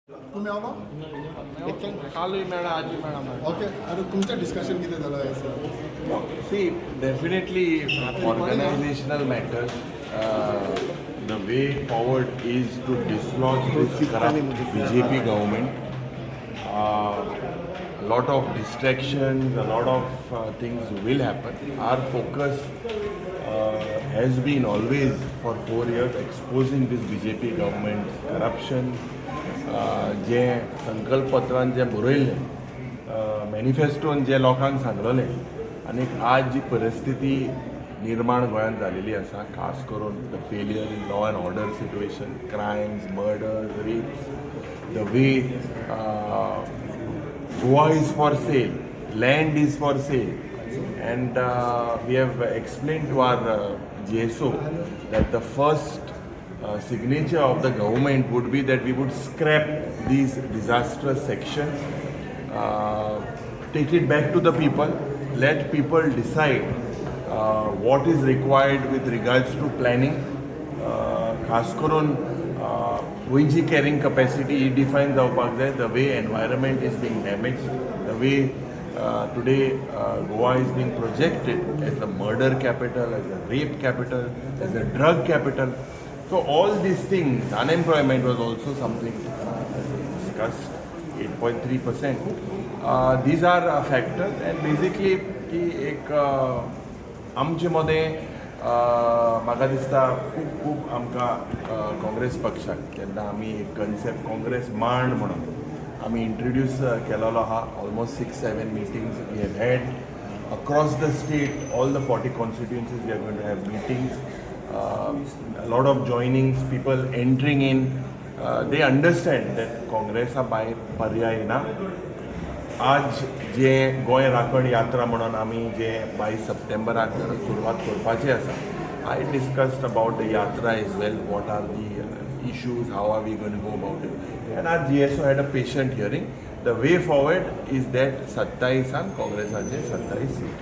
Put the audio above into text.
तुमी आलो. कालूय मेळ्ळा, आजूय मेळ्ळा. ओके, आनी तुमचें डिस्कशन कितें जालां हें sir? See, definitely organizational matters. The way forward is to dislodge this corrupt BJP government. A lot of distractions, a lot of things will happen. Our focus has been always for 4 years exposing this BJP government's corruption. जे संकल्प पत्रान जें बरयल्लें, मॅनिफेस्टोन जे लोकांक सांगलेलें आनी आज जी परिस्थिती निर्माण गोंयांत जालेली आसा, खास करून the failure in law and order situation, crimes, murders, rapes, the way Goa is for sale, land is for sale. And we have explained to our GSO that the first signature of the government would be that we would scrap these disastrous sections, take it back to the people, let people decide what is required with regards to planning. खास करून गोंयची carrying capacity ही define जावपाक जाय. The way environment is being damaged, the way today Goa is being projected as a murder capital, as a rape capital, as a drug capital. So all these things, unemployment was also something discussed, 8.3%. These are factors and basically की एक आमचे मदें म्हाका दिसता खूब खूब आमकां काँग्रेस पक्षाक जेन्ना आमी एक कन्सेप्ट काँग्रेस मांड म्हणून आमी इंट्रोड्यूस केलेलो आहा. Almost six seven meetings we have had across the state, all the 40 constituencies, we are going to have meetings, a lot of joinings, people entering in. They understand that काँग्रेसा भायर पर्याय ना. आज जे गोंय राखण यात्रा म्हणून आमी जे 22 सप्टेंबराक सुरवात करपाची आसा, I discussed about the yatra as well, what are the issues, how are we gonna go about it, and our GSO had a patient hearing. The way forward is that सत्तावीसान काँग्रेसाचे 27 seat.